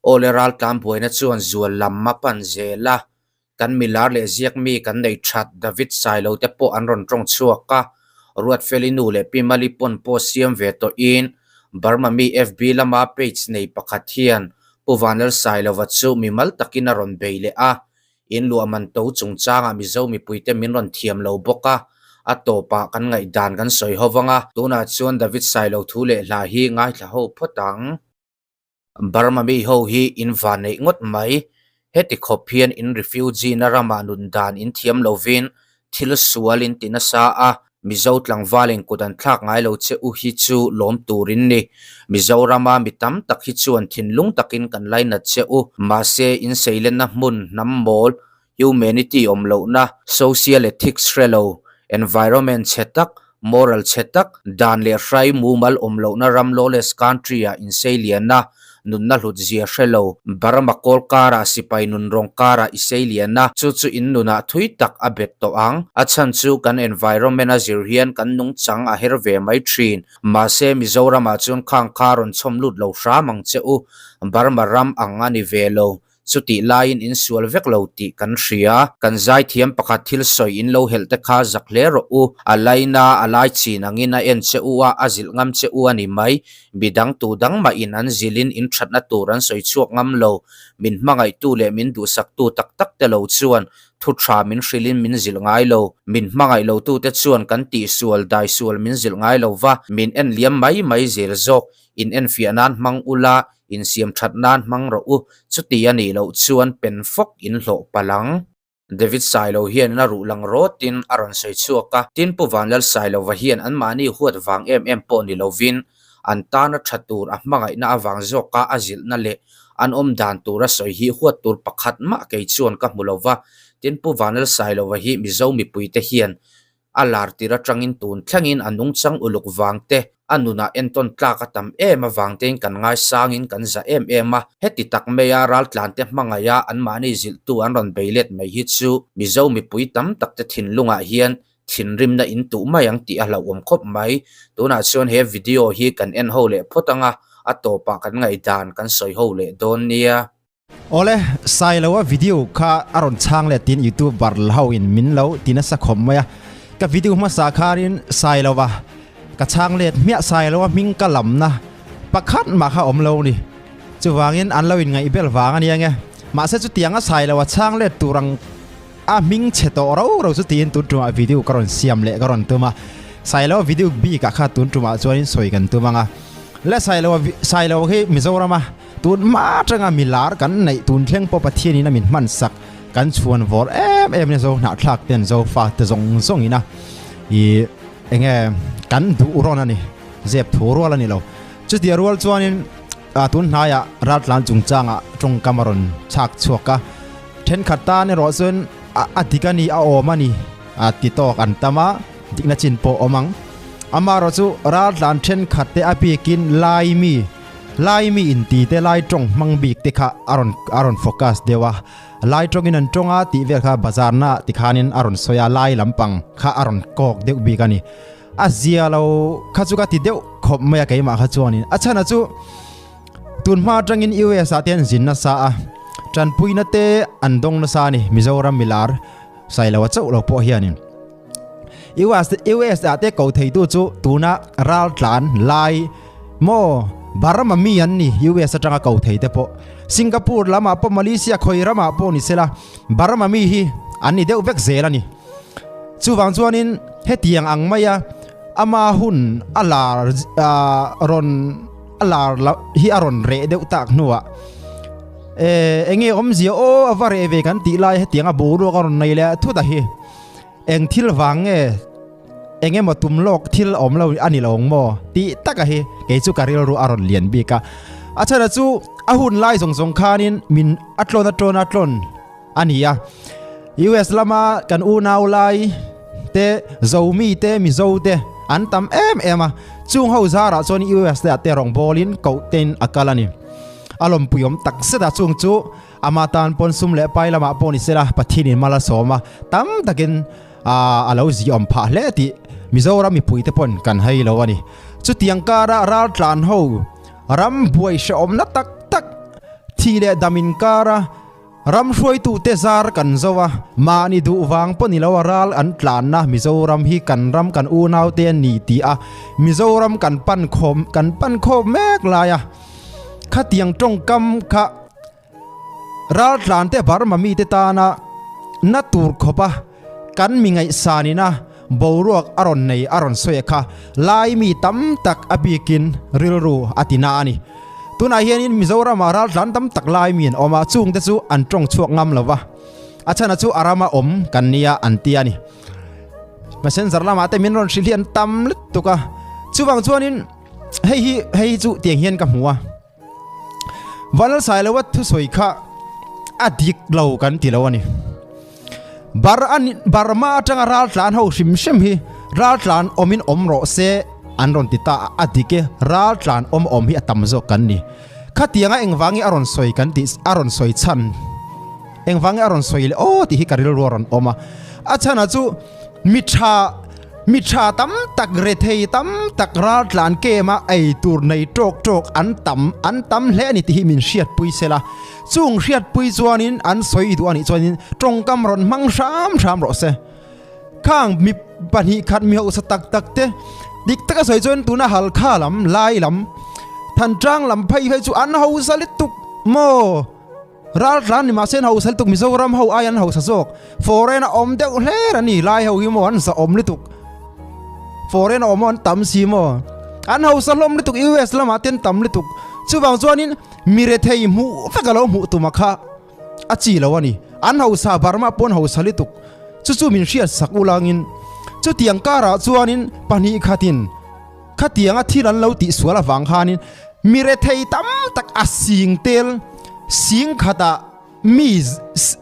Awle raltlan buaina chuan zual lam a pan zel a, kan milar leh ziakmi kan nei that David Sailo te pawh an rawn tawng chhuak a, Ruatfeli nu leh Pi Mali pawn pawh siam ve tawhin Burma mi FB lama page nei pakhat hian Pu Vanlal Sailova chu mimal takin a rawn bei leh a, In luah man to chungchangah Mizo mipuite min rawn thiam lo bawk a, a tawpah kan ngaihdan kan sawi ho vang a, tunah chuan David Sailo thu leh hla hi ngaithla ho phawt ang. Burma mi ho hi in van neih ngawt mai, heti khawp hian in refugee na ramah nun dan in thiam lovin thil sual in ti nasa a, Mizo tlangvalin kut an thlak ngai lo che u hi chu lawm tur in ni. Mizorama mi tam tak hi chuan thinlung takin kan lainat che u, mahse in seilenna hmun hnam mawl, humanity awm lohna, social ethics hre lo, environment chhe tak, moral chhe tak, dan leh hrai mumal awm lohna ram lawless country ah in seilian a, Nunna hlut zia hre lo, Burma kawl karah sipai nun rawng karah i sei lian a, chu chu in nunah thui tak a bet tawh ang. A chhan chu kan environment a zir hian kan nungchang a her ve mai thin. Mahse Mizoramah chuan khang kha rawn chhawm lut lo hram ang che u. Burma ram ang a ni ve lo. Chutih laiin in sual vek lo tih kan hria. Kan zaithiam pakhat thil sawi in lo helh te kha zak hle rawh u. A laina a lai chin angin a en che u a, a zilh ngam che u a ni mai. Midang tu dang mahin an zilhin in thatna tur an sawi chhuak ngam lo. Min hmangaihtu leh min duhsaktu tak tak te lo chuan thu tha min hrilhin min zilh ngai lo. Min hmangaih lotu te chuan kan tihsual, daisual min zilh ngai lo va, min en liam mai mai zel zawk. In enfiah nan hmang ula, insiam that nan hmang rawh u, chuti a nih loh chuan pen fawk in hlawh palh ang. David Sailo hian a ruh lang rawtin a rawn sawi chhuak a, tin Pu Vanlal Sailova hian anmahni huat vang em em pawh ni lovin an tana tha tur a hmangaihna avang zawka a zilhna leh an awm dan tur a sawi hi huat tur pakhat mah kei chuan ka hmu lova, tin Pu Vanlal Sailova hi Mizo mipuite hian A lar tir atangin tun thlengin a nungchang uluk vang te, a nunah entawn tlak a tam em avang tein kan ngaisangin kan za em em a. Heti tak maia raltlante hmangaiha anmahni zilhtu an rawn bei let mai hi chu Mizo mipui tam tak te thinlungah hian thinrimna in tuh mai ang tih a hlauhawm khawp mai. Tunah chuan he video hi kan en ho leh phawt ang a, a tawpah kan ngaihdan kan sawi ho leh dawn nia. Awle, Sailoa video kha a rawn chhang leh tin youtuber ho in min lo ti nasa khawp mai a. Ka video hmasa khanin Sailoa ka chhang let hmiah Sailoa hming ka lamna pakhat mah kha awm lo ni. Chuvangin an lo inngaih bel vang a nia nge. Mahse chutianga Sailoa chhang let tur ang a hming chhe tawh ro ro chu tiin tun tumah video ka rawn siam leh ka rawn tum a. Sailoa video bikah kha tun tumah chuanin sawi kan tum ang a. Le Sailoa Sailoa hi Mizorama Tun hma atanga milar kan neih tun thleng pawh Pathianin a min hman sak kan chhuan vawr em em nia zo hnahthlak ten zo fa te zawng zawng ina i enge kan duh rawn a ni zep thu rual a ni lo chutia rual chuanin a tun hnaiah raltlan chungchangah tawngkam a rawn chhak chhuak a thenkhat tan erawh chuan a dik a ni a awm a ni a ti tawk an tam a dikna chin pawh awm ang amaherawh chu raltlan thenkhat te a bikin lai mi Laimi inti te Lai tawng hmang bik te kha a rawn a rawn focus deuh a, Lai tawngin an tawng a tih vel kha bazar na ti khanin a rawn sawi a, Lai lampang kha a rawn kawk deuh bik a ni. A zia lo kha chu ka ti deuh khawp mai a keimah kha chuanin. A chhan a chu tun hma atangin US ah te an zin nasa a, tanpuina te an dawng nasa a ni Mizoram milar Sailoa chauh lo pawh hianin. US US ah te ko thei tu chu tuna ral tlan lai maw Burma mi an ni US atanga ko thei te pawh Singapore lamah pawh Malaysia khawi ramah pawh ni sela Burma mi hi an ni deuh vek zel a ni chuvang chuanin hetiang ang maia ama hun a lar rawn a lar hi a rawn reh deuh tak hnuah enge awmzia aw a va reh ve kan tih lai hetiang a boruak a rawn nei leh thut a hi. Eng thil vang nge eng emaw tum lawk thil awm lo a ni lo ang maw tih taka hi kei chu ka rilru a rawn lian bik a. A chhan chu a hun lai zawng zawng khanin min a tlawn a tlawn a tlawn a ni a. US lama kan unau lai te Zomi te Mizo te an tam em em a. Chung ho zarah chuan US te ah te rawngbawlin koh tein a kal a ni. A lawmpuiawm tak zet a chung chu Ama tan pawn sum leh pai lamah pawh ni sela Pathianin mal a sawm a, tam takin a lo ziawm phah hle tih Mizoram mipuite pawn kan hei lo a ni. Chutiang kara raltlan ho ram buai hrehawmna tak tak Thih leh dam inkara ram hruaitute zar kan zo a, mahni duh vang pawh ni lo a ral an tlanna Mizoram hi kan ram kan unaute a ni tih a Mizoram kan pan khawm kan pan khawm mek lai a, khatiang tawngkam kha ral tlante Burma mite tana na tur khawp a kan mi ngaihsanina boruak a rawn nei a rawn sawi a kha lai mi tam tak a bikin rilru a ti na a ni. Tunah hianin Mizoramah ral tlan tam tak lai mi an awm a, chungte chu an tawng chhuak ngam lo va, a chhan chu a rama awm kan nia an ti a ni. Messenger lamah te min rawn hrilh hi an tam lutuk a, chuvang chuanin hei hi hei hi chu tiang hian ka hmu a. Vanlalsailoa thusawi kha a dik lo kan ti lo a ni. Bar a ni Burma atanga raltlan ho hrim hrim hi raltlan awmin awm rawh se an rawn ti ta a, a dik e, raltlan awm awm hi a tam zawk kan ni. Khatianga engvange a rawn sawi kan tih a rawn sawi chhan engvange a rawn sawi le aw tih hi ka rilru a rawn awm a. A chhanah chu Mi tha, mi tha tam tak, rethei tam tak raltlan kema ei tur nei tawk tawk an tam, an tam hle a ni tih hi min hriatpui sela. Chung hriatpui chuanin an sawi duh a nih chuanin tawngkam rawn hmang hram hram rawh se. Khang mi pahnih khat mi hausa tak tak te dik taka sawi chuan tuna Halkha lam, Lai lam, Thantlang lam phei phei chu an hausa lutuk maw? Raltlan ni mahse an hausa lutuk Mizoram ho ai an hausa zawk. Foreign a awm deuh hler a ni lai ho hi maw an za awm lutuk. Foreign a awm an tam si maw. An hausa hlawm lutuk US lamah te an tam lutuk. Chuvang chuanin mi rethei hmuh vek a lo hmuh tuma kha a chi lo a ni. An hausa Burma pawh an hausa lutuk. Chu chu min hriat sak ulangin chutiang karah chuanin pahnih khatin Khatianga thil an lo tihsual avang khanin mi rethei tam tak a sing tel sing khatah mi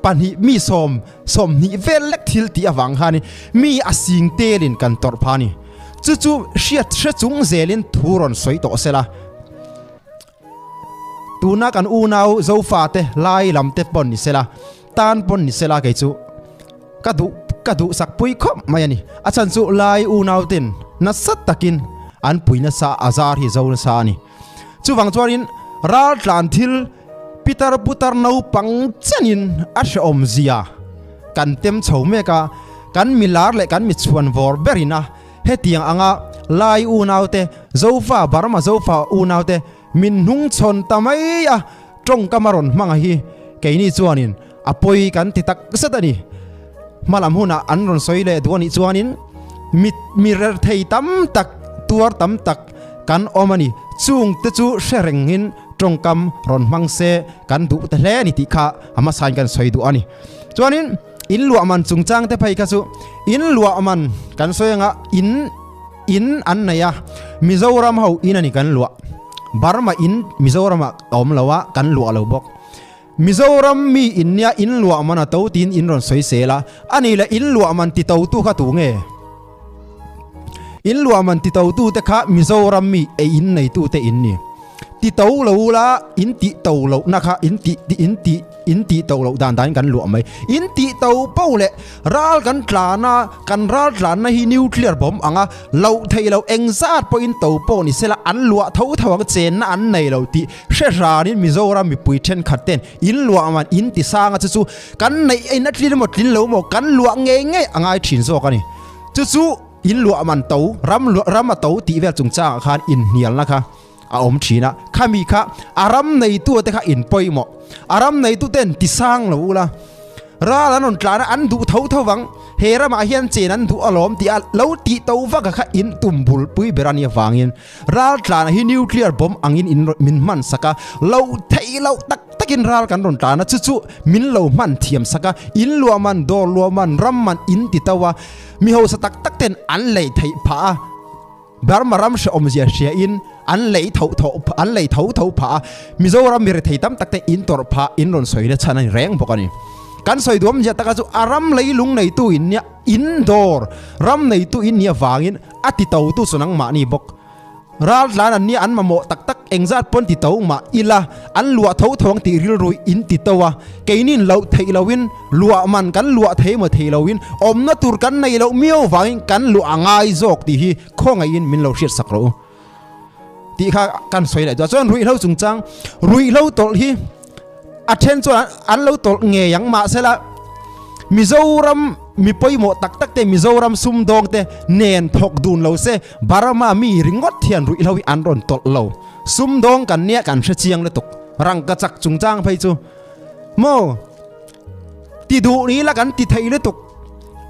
pahnih mi sawm sawmhnih vel lek thil tih avang khanin mi a sing telin kan tawrh phah a ni. Chu chu hriat hre chung zelin thu rawn sawi tawh sela. Tuna kan unau Zofate lai lam te pawn ni sela, tan pawn ni sela kei chu ka duh ka duhsak pui khawp mai a ni. A chhan chu lai unau ten nasa takin an pui nasa a zar hi zo nasa a ni. Chuvang chuanin raltlan thil pitar putar naupang chenin a hrehawm zia kan tem chho mek a, kan milar leh kan michhuan vawr berin a Hetiang anga Lai unaute, Zofa, Burma Zofa unaute min hnungchhawn ta mai a, tawngkam a rawn hmang a hi keini chuanin a pawi kan ti tak zet a ni. Hmalam hunah an rawn sawi leh duh a nih chuanin mi mi rerthei tam tak, tuar tam tak kan awm a ni. Chungte chu hre rengin tawngkam rawn hmang se kan duh ta hle a ni tih kha a hmasain kan sawi duh a ni. Chuanin. In luah man chungchang te phei kha chu in luah man kan sawi anga in in an nei a, Mizoram ho in a ni kan luah. Burma in Mizoram ah a awm lo a, kan luah lo bawk. Mizoram mi in nia in luah man a to tiin in rawn sawi sel a, a ni leh in luah man ti to tu kha tu nge? In luah man ti to tu te kha Mizoram mi ei in nei tu te in ni. Ti to lo la in tih to loh na kha in tih in tih in tih to loh dan dan kan luah mai. In tih to po leh ral kan tlan a, kan ral tlanna hi nuclear bomb ang a, loh theih loh engzat pawhin to pawh ni sela an luah tho tho ang chenna an nei lo tih hre hranin Mizoram mipui thenkhat ten in luah man in ti sang a chu chu kan neih in a tlin emaw tlin lo emaw kan luah ngei ngei a ngai thin zawk a ni. Chu chu in luah man to ram luah ram a to tih vel chungchangah khan inhnialna kha a awm thin a, khami kha a ram neitu te kha in pawimawh, a ram neitu ten ti sang lo ula, ral an rawn tlan a an duh tho tho vang, he ramah hian chen an duh alawm tih a lo tih to vak a kha in tum bul pui ber a nih avangin ral tlan hi nuclear bomb angin in min hman sak a, lo theih loh tak takin ral kan rawn tlan a, chu chu min lo hman thiam sak a, in luah man, dawr luah man, ram man in ti to a, mi hausa tak tak ten an lei theih phah a. Burma ram hrehawm zia hria in an lei tho tho an lei tho tho phah a, Mizoram mi rethei tam tak te in tawrh phah in rawn sawi na chhan a ni reng bawk a ni. Kan sawi duam zia taka chu a ram leilung neitu in nia in dawr ram neitu in nia vangin a ti to tu chu nangmahni bawk. Ral tlan an nia an mamawh tak tak engzat pawn ti to mah ila an luah tho tho ang tih rilru in ti to a, keinin loh theih loin Luah man kan luah thei maw thei loin awmna tur kan nei loh miau vangin kan luah a ngai zawk tih hi khawngaihin min lo hriat sak rawh u tih kha kan sawi leh duah. Chuan ruihhlo chungchang, ruihhlo tawlh hi a then chuan an lo tawlh ngei ang mahsela Mizoram mi pawimawh tak tak te Mizoram sumdawng te nen thawk dun lo se Burma mi ringawt hian ruihhlo hi an rawn tawlh lo. Sumdawng kan nia kan hre chiang lutuk. Rangka chak chungchang phei chu maw ti duh ni la kan ti thei lutuk.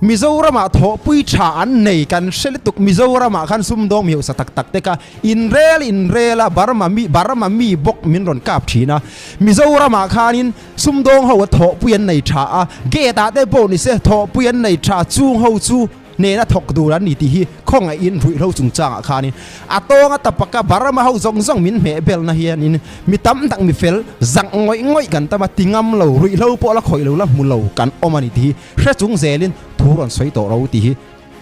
Mizoramah thawhpui tha an nei kan hre lutuk. Mizoramah khan sumdawng mi hausa tak tak te kha inrel inrel a Burma mi Burma mi bawk min rawn kap thin a. Mizoramah khanin sumdawng ho a thawhpui an nei tha a, gate ah te pawh ni se thawhpui an nei tha chung ho chu nena thawk tur an ni tih hi khawngaihin ruihhlo chungchangah khanin a tawnga tapaka Burma ho zawng zawng min hmeh belna hianin mi tam tak mi fel zak ngawih ngawih kan tam a ti ngam lo ruihhlo pawh la khawih lo la hmu lo kan awm a ni tih hi hre chung zelin thu rawn sawi tawh ro tih hi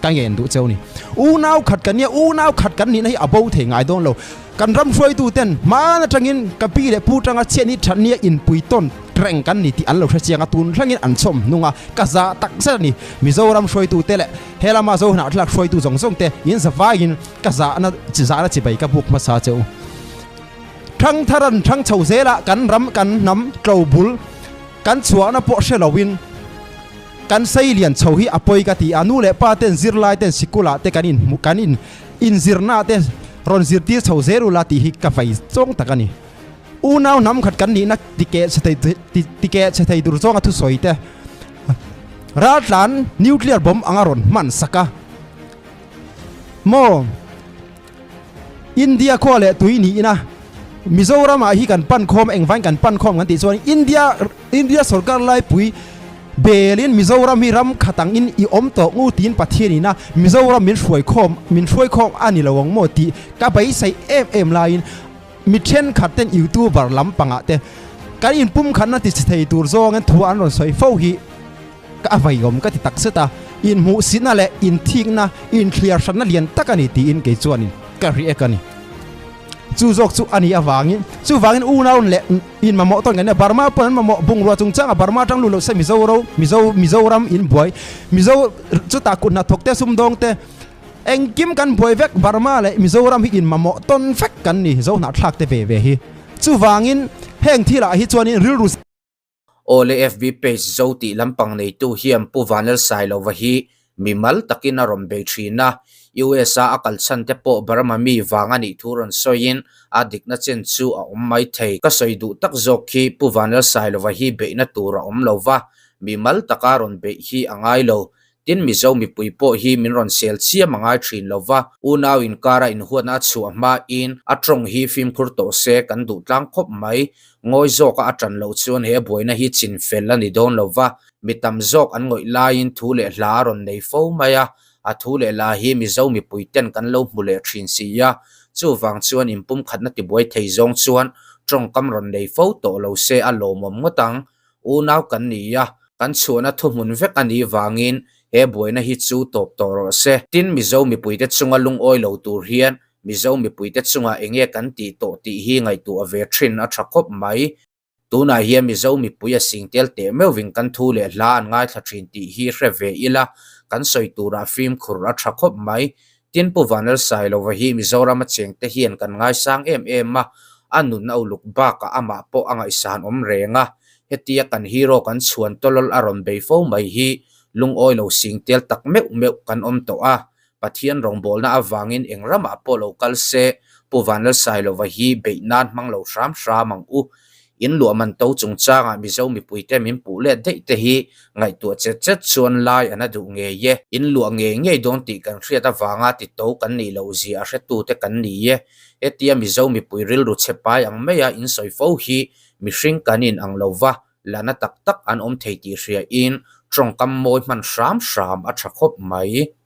ka ngen duh cheu ni. Unau khat kan nia unau khat kan nihna hi a bo thei ngai dawn lo. Kan ram hruaitu ten hmaan atangin ka pi leh pu tanga chhiat ni that nia inpui tawn reng kan ni tih an lo hre chiang a, tun thlengin an chhawm hnung a, ka za tak zet a ni. Mizoram hruaitu te leh helama Zohnahthlak hruaitu zawng zawng te in za vaiin ka zahna chi zahna chibai ka buk hmasa che u. Thangthar an thang chho zel a, kan ram kan hnam tlo bul kan chhuahna pawh hre loin kan sei lian chho hi a pawi ka ti a, nu leh pa ten zirlai ten sikul ah te kan in hmuh kan in inzirna te rawn zirtir chho zel ula tih hi ka vai zawng tak a ni. Unau hnam khat kan nihna tikeh chhe thei tikeh chhe thei tur zawnga thusawi te raltlan nuclear bomb anga rawn hman sak a maw? India khua leh tui niin a Mizoram ah hi kan pan khawm engvangin kan pan khawm kan tih chuan India India sorkar laipui Belin Mizoram hi ram khat ang in i awm tawh ngu tiin Pathian in a Mizoram min hruai khawm min hruai khawm a ni lo ang maw tih ka beisei em em laiin mi thenkhat ten youtuber lampangah te kan inpumkhatna ti chhe thei tur zawngin thu an rawn sawi fo hi ka a veiawm ka ti tak zet a, inhmuhsitna leh inthikna inthliar hranna lian tak a ni tiin kei chuanin ka react a ni. Chu zawk chu a nih avangin, chuvangin unau leh in mamawh tawn kan nia, Burma pawn an mamawh bungrua chungchanga Burma atang lut loh se Mizoro, Mizo, Mizoram in buai, Mizo chutah kut hnathawk te sumdawng te engkim kan buai vek, Burma leh Mizoram hi in mamawh tawn vek kan ni, Zohnahthlak te ve ve hi. Chuvangin heng thilah hi chuanin rilru. Awle FB page zo tih lampang neitu hian Pu Vanlalsailova hi mimal takin a rawn bei thin a, US a a kal chhan te pawh Burma mi vang a nih thu rawn sawiin a dikna chen chu a awm mai thei. Ka sawi duh tak zawk khi Pu Vanlalsailova hi beihna tur a awm lo va, mimal taka rawn beih hi a ngai lo. Tin, Mizo mipui pawh hi min rawn sel chiam a ngai thin lo va, unau inkara inhuatna a chhuah hmain a tawng hi fimkhur tawh se kan duh tlang khawp mai. Ngawi zawka a tan loh chuan he buaina hi chin fel a ni dawn lo va, mi tam zawk an ngawih laiin thu leh hla a rawn nei fo mai a, a thu leh hla hi Mizo mipui ten kan lo hmu leh thin si a, chuvang chuan inpumkhatna tibuai thei zawng chuan tawngkam rawn nei fo tawh lo se a lawmawm ngawt ang. Unau kan ni a, kan chhuahna thuhmun vek a nih vangin he buaina hi chu tawp tawh rawh se. Tin, Mizo mipuite chunga lungawi lo tur hian Mizo mipuite chungah enge kan tih tawh tih hi ngaihtuah ve thin a tha khawp mai. Tunah hian Mizo mipui a sing tel teh meuhvin kan thu leh hla an ngaithla thin tih hi hre ve ila, kan sawi turah fimkhur a tha khawp mai. Tin Pu Vanlalsailova hi Mizorama chengte hian kan ngaisang em em a, a nun a uluk bakah amah pawh a ngaihsan awm reng a, hetia kan hero kan chhuan tawlawl a rawn bei fo mai hi lungawi lo sing tel tak meuh meuh kan awm tawh a, Pathian rawngbawlna avangin eng ramah pawh lo kal se Pu Vanlalsailova hi beih nan hmang lo hram hram ang u. In luah man to chungchangah Mizo mipuite min puh let daih te hi ngaihtuah chet chet chuan lai an a duh ngei e. In luah ngei ngei dawn tih kan hriat avanga ti to kan nih loh zia a hretute kan ni e. Hetia Mizo mipui rilru chhe pai ang maia in sawi fo hi mihring kan in ang lo va, la na tak tak an awm thei tih hriain tawngkam mawi hman hram hram a tha khawp mai.